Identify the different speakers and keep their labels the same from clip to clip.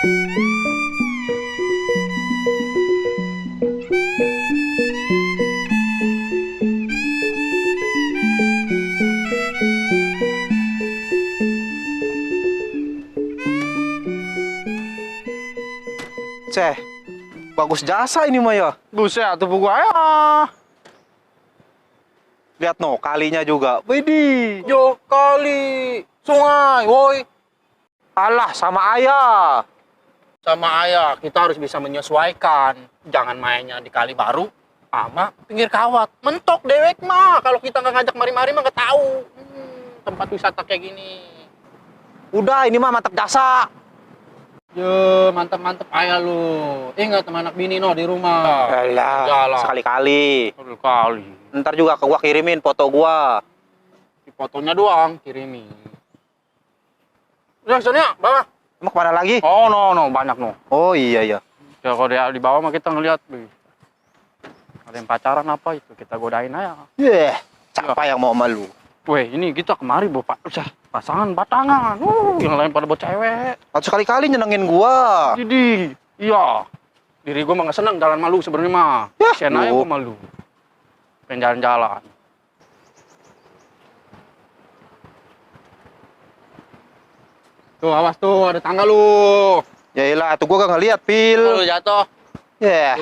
Speaker 1: Ceh, bagus jasa ini mah ya.
Speaker 2: Buset, tuh buku ayah.
Speaker 1: Lihat no, kalinya juga. Widih.
Speaker 2: Yo kali, sungai, woi.
Speaker 1: Alah, sama ayah.
Speaker 2: Sama ayah, kita harus bisa menyesuaikan. Jangan mainnya di kali baru sama pinggir kawat. Mentok dewek mah. Kalau kita nggak ngajak mari-mari mah nggak tahu. Tempat wisata kayak gini.
Speaker 1: Udah, ini mah mantap jasa.
Speaker 2: Yo, mantep-mantep ayah lu. Ingat sama anak bini no di rumah.
Speaker 1: Alah, sekali-kali.
Speaker 2: Sekali.
Speaker 1: Ntar juga ke gua kirimin foto gua.
Speaker 2: Di fotonya doang kirimin. Udah, soalnya bawa.
Speaker 1: Mau kemana lagi?
Speaker 2: Oh, no, banyak no.
Speaker 1: Oh iya ya.
Speaker 2: Ya kalau dia di bawah mah kita ngeliat, ada yang pacaran apa itu, kita godain aja.
Speaker 1: Siapa yang mau malu?
Speaker 2: Weh, ini kita kemari bawa pasangan batangan. Yang lain pada bawa cewek.
Speaker 1: Atau sekali-kali nyenengin gua.
Speaker 2: Jadi, iya. Diri gua mah nggak seneng jalan malu sebenarnya mah. Kasian aja gua malu. Pengen jalan-jalan. Tuh, awas tuh, ada tangga lu.
Speaker 1: Yaelah, tuh gua gak ngeliat, Pil.
Speaker 2: Lu jatuh.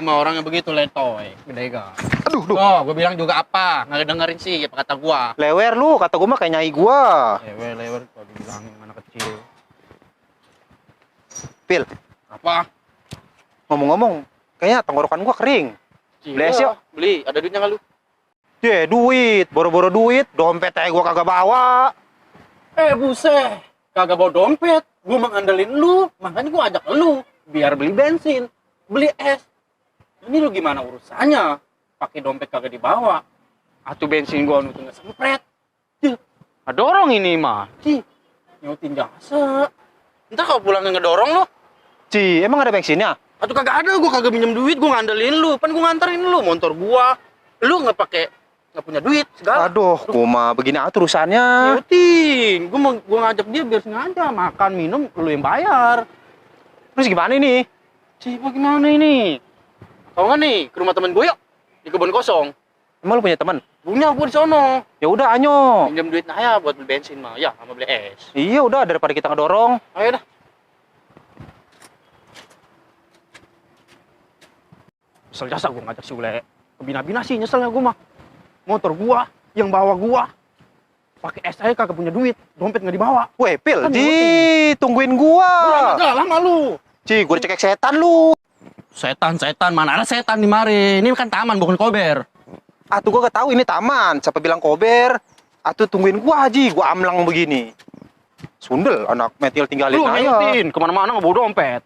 Speaker 2: Cuma orangnya begitu letoy, gede ga.
Speaker 1: Aduh.
Speaker 2: Gua bilang juga apa? Nggak dengerin sih apa kata gua.
Speaker 1: Lewer lu, kata gua mah kayak nyai gua.
Speaker 2: Lewer kalau dibilangin mana kecil.
Speaker 1: Pil,
Speaker 2: Apa?
Speaker 1: ngomong-ngomong, kayaknya tenggorokan gua kering. Beli es yuk.
Speaker 2: Beli, ada duitnya nggak lu?
Speaker 1: Duit, boro-boro duit, dompet aja gua kagak bawa.
Speaker 2: Buset, kagak bawa dompet. Gua mengandelin lu, makanya gua ajak lu biar beli bensin, beli es. Ini lu gimana urusannya? Pakai dompet kagak dibawa. Atuh bensin gua nutup ngesempret. Dorong ini mah. Nyautin jasa. Entar kalau pulangnya ngedorong lu.
Speaker 1: Emang ada bensinnya?
Speaker 2: Atuh kagak ada, gua kagak minjem duit, gua ngandelin lu. Kan gua nganterin lu motor gua. Lu nggak punya duit segala.
Speaker 1: Aduh, gua mah begini aja urusannya.
Speaker 2: Nyautin. Gua ngajak dia biar sengaja makan minum lu yang bayar.
Speaker 1: Terus gimana ini?
Speaker 2: Bagaimana ini? Tahu nggak nih, ke rumah temen gue yuk. Di kebun kosong.
Speaker 1: Emang lu punya teman?
Speaker 2: Punya gue di sono.
Speaker 1: Ya udah, anyo.
Speaker 2: Pinjam duit Naya buat beli bensin mah. Ya, sama beli es.
Speaker 1: Iya udah, daripada kita ngedorong.
Speaker 2: Ayo dah. Nyesel jasa gue ngajak si Ule. Kebina-bina sih nyeselnya gue mah. Motor gua, yang bawa gua. Pakai es aja kagak punya duit. Dompet nggak dibawa.
Speaker 1: Weh, Pil,
Speaker 2: Kan
Speaker 1: tungguin gua.
Speaker 2: Lama lu.
Speaker 1: Gua dicekek setan lu.
Speaker 2: Setan, mana ada setan di mari. Ini kan taman bukan kober.
Speaker 1: Atuh gua gak tahu ini taman. Siapa bilang kober? Atuh tungguin gua, Haji. Gua amlang begini. Sundel, anak metil tinggalin
Speaker 2: Lu
Speaker 1: aja.
Speaker 2: ngikutin, kemana-mana nggak bawa dompet.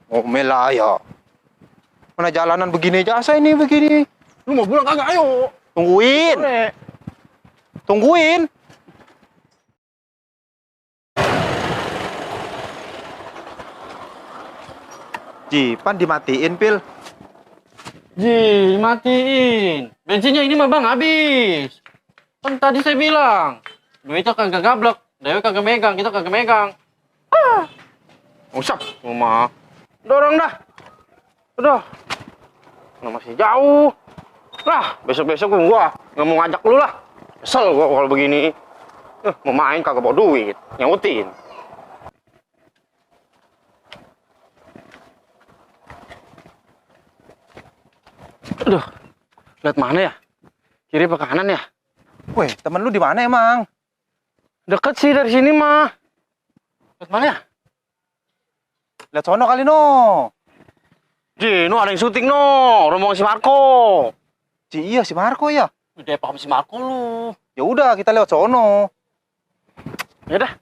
Speaker 1: Ngomel aja. Mana jalanan begini jasa ini begini.
Speaker 2: Lu mau pulang kagak? Ayo.
Speaker 1: Tungguin.
Speaker 2: Sore.
Speaker 1: Tungguin. Pan dimatiin, Pil.
Speaker 2: Matiin. Bensinnya ini mah bang habis. Kan tadi saya bilang, duitnya kagak gablek, Dewi kagak megang, kita kagak megang. Usah, mah. Dorong dah. Udah. Nah, masih jauh. Lah, besok-besok gua nggak mau ngajak lu lah. Kesel gua kalau begini. Mau main kagak bawa duit, nyautin. Aduh, lihat mana ya? Kiri apa kanan ya?
Speaker 1: Weh, temen lu di mana emang?
Speaker 2: Deket sih dari sini mah. Lihat mana ya?
Speaker 1: Lihat sono kali no.
Speaker 2: No ada yang syuting no, rombongan si Marco.
Speaker 1: Iya si Marco ya.
Speaker 2: Udah paham si Marco lu.
Speaker 1: Ya udah kita lewat sono.
Speaker 2: Ya dah.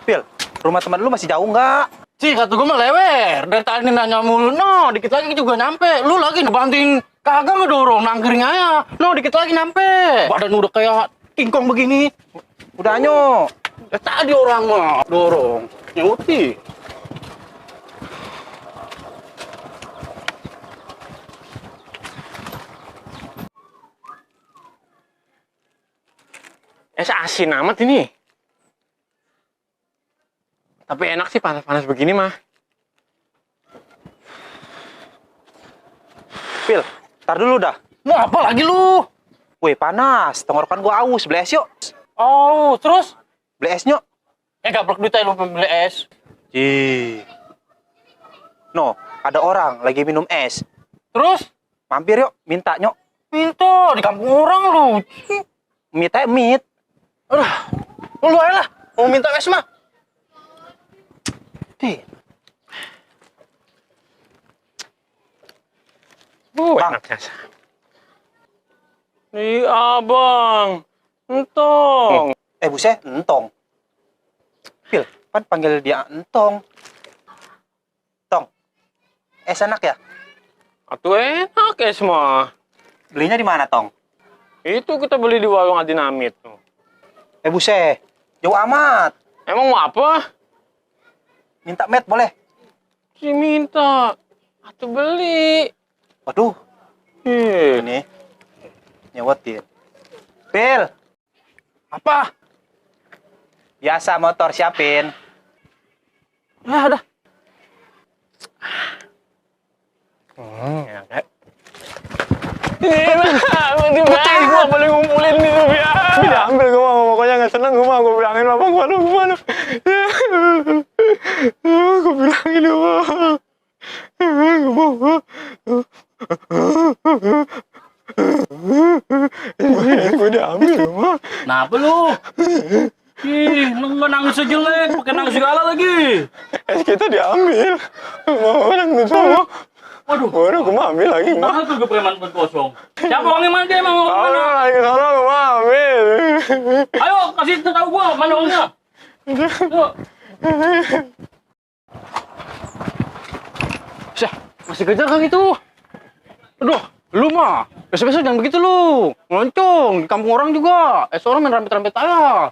Speaker 1: Pil, rumah teman lu masih jauh nggak?
Speaker 2: Kata gue mah lewer. Dari tadi nanya mulu, no, dikit lagi juga nyampe. Lu lagi ngebanting, kagak ngedorong, nangkring aja. No, dikit lagi nyampe. Badan udah kayak kingkong begini.
Speaker 1: Udah anyo.
Speaker 2: Ya tadi orang mah dorong, nyuti. Es asin amat ini. Tapi enak sih panas-panas begini mah.
Speaker 1: Pil, tar dulu dah.
Speaker 2: Mau apa lagi lu?
Speaker 1: Weh, panas. Tenggorokan gua aus. Beli es yuk.
Speaker 2: Oh, terus?
Speaker 1: Beli es nyok.
Speaker 2: Gablok duit aja lu beli es.
Speaker 1: Ih. No, ada orang lagi minum es.
Speaker 2: Terus?
Speaker 1: Mampir yuk, minta nyok.
Speaker 2: Minta di kampung orang lu.
Speaker 1: Minta mit.
Speaker 2: Aduh, lu aja lah. Mau minta es mah.
Speaker 1: Bang.
Speaker 2: Enaknya. Nih abang, entong.
Speaker 1: Buset, entong. Pil, kan panggil dia entong. Tong, es enak ya?
Speaker 2: Atuh enak es mah.
Speaker 1: Belinya di mana, Tong?
Speaker 2: Itu kita beli di warung Adinamit.
Speaker 1: Buset, jauh amat.
Speaker 2: Emang mau apa?
Speaker 1: Minta met boleh?
Speaker 2: Si minta. Atuh beli.
Speaker 1: Waduh, ini nyewotin. Pil,
Speaker 2: Apa?
Speaker 1: biasa motor siapin.
Speaker 2: Nah, udah. Enak ya. Betul, gua boleh ngumpulin itu ya. Diambil gua mah, pokoknya nggak seneng gua mah. Gua bilangin apa gimana. Gua bilangin apa. Gua diambil gua.
Speaker 3: Kenapa lu? Ih, lu nggak nangis aja jelek, pakai nangis segala lagi.
Speaker 2: Es kita diambil. Mau orang nutup.
Speaker 3: Waduh,
Speaker 2: Baru gua mau ambil lagi mah.
Speaker 3: mana tuh ke preman ban kosong? Siapa orangnya mana dia emang orang mana?
Speaker 2: Lagi sana gua mau ambil.
Speaker 3: Ayo kasih tahu gua mana orangnya. Yuk.
Speaker 2: Syah, masih kejar kang itu. Aduh, lu mah. Besok-besok jangan begitu lu. Ngeloncong, di kampung orang juga. Orang main rambut-rambut aja.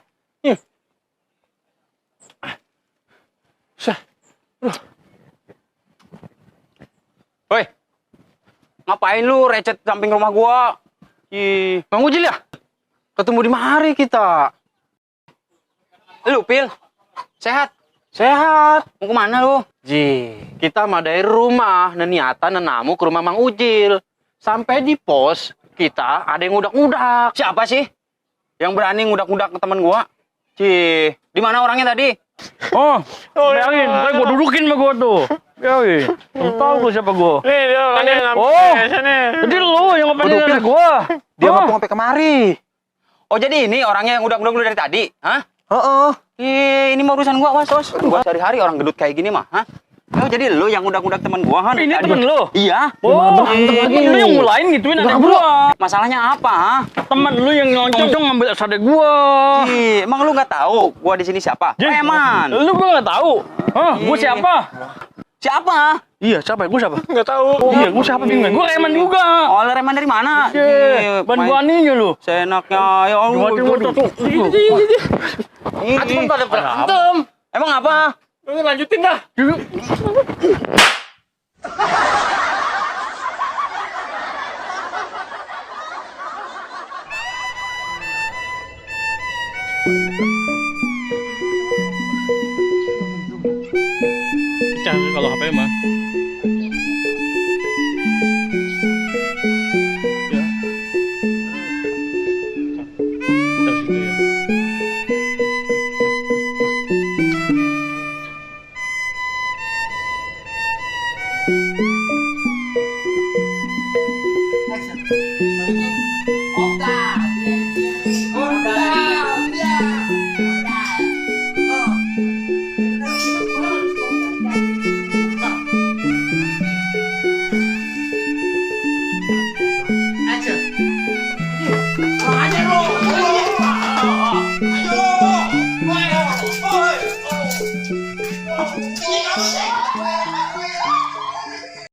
Speaker 2: Syah. Aduh. Woi. Ngapain lu recet samping rumah gua? Ih, Bang Ujil ya? Ketemu di mari kita. Lu, Pil. Sehat? Sehat. Mau kemana lu? Kita mah dari rumah, niatan namu ke rumah Mang Ujil. Sampai di pos, kita ada yang ngudak-ngudak. Siapa sih? Yang berani ngudak-ngudak ke teman gua? Di mana orangnya tadi?
Speaker 3: Oh, biarin, kayak gua dudukin sama gua tuh. Biarin, lu tahu gua siapa gua.
Speaker 2: Nih, dia orangnya
Speaker 3: Oh, jadi lu yang ngapain
Speaker 1: Waduh, Pil.
Speaker 3: dari gua?
Speaker 1: Dia
Speaker 3: Oh.
Speaker 1: ngomong sampai kemari.
Speaker 4: Oh jadi ini orangnya yang ngudak-ngudak lu dari tadi? Hah?
Speaker 1: Heeh.
Speaker 4: Ini mau urusan gua, was. Gua sehari-hari orang gendut kayak gini mah, hah? Oh jadi lu yang ngudak-ngudak teman gua, Han?
Speaker 3: Ini
Speaker 4: Tadi.
Speaker 3: temen lu?
Speaker 4: Iya.
Speaker 3: Oh, temen lu yang mulain gituin adek gua.
Speaker 4: Masalahnya apa, ha?
Speaker 3: Temen lu yang nyoncong ngambil adek gua.
Speaker 4: Emang lu nggak tahu gua di sini siapa? Preman.
Speaker 3: Lu gua nggak tahu. Hah, gua siapa?
Speaker 4: Siapa?
Speaker 3: Iya, siapa? Gua siapa?
Speaker 2: nggak tahu.
Speaker 3: Iya, gua siapa bingung. Gua Reman juga.
Speaker 4: Oh, lu Reman dari mana?
Speaker 3: Ban buaninya lu.
Speaker 4: Senaknya, ya Allah.
Speaker 3: Waduh.
Speaker 4: Ini pada berantem. Emang apa?
Speaker 2: Lu lanjutin dah.